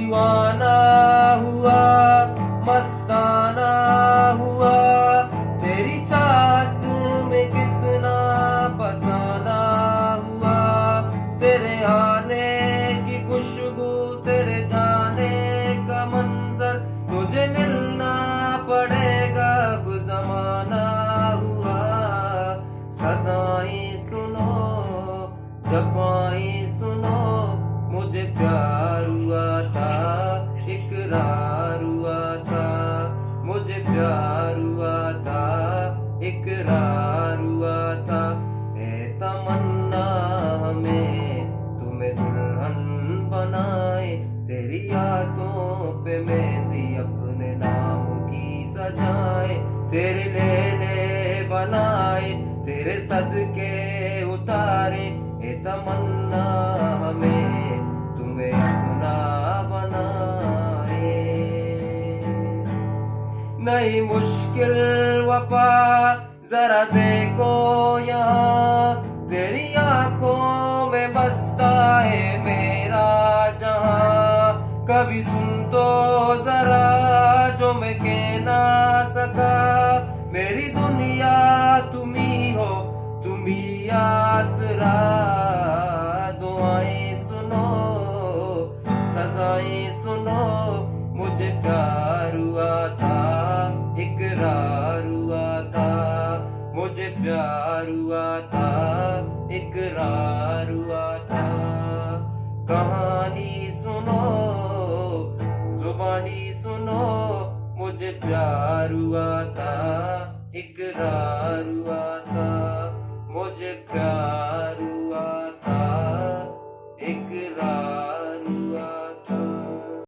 دیوانہ ہوا، مستانہ ہوا، تیری چاہت میں کتنا فسانہ ہوا، تیرے آنے کی خوشبو، تیرے جانے کا منظر، تجھے ملنا پڑے گا اب زمانہ ہوا۔ صدائیں سنو، جپائیں سنو، مجھے پیار ہوا تھا، اقرار ہوا تھا، مجھے پیار ہوا تھا، اقرار ہوا تھا۔ اے تمنا ہمیں تمہیں دلہن بنائے، تیری یادوں پہ مہندی اپنے نام کی سجائے، تیرے لیلے بنائے، تیرے صدقے اتارے، اے تمنا ہمیں تمہیں اپنا بنائے۔ نہیں مشکل وفا، ذرا دیکھو یہاں، تیری آنکھوں میں بستا ہے میرا جہاں۔ کبھی سن تو ذرا جو میں کہہ نہ سکا، میری دنیا تم ہی ہو، تم ہی آسرا۔ دعائیں سنو، سزائیں سنو، مجھے پیار ہوا تھا، اقرار ہوا تھا، مجھے پیار ہوا تھا، اقرار ہوا تھا۔ کہانی سنو، زبانی سنو، مجھے پیار ہوا تھا، اقرار ہوا تھا، مجھے پیار ہوا تھا، اقرار ہوا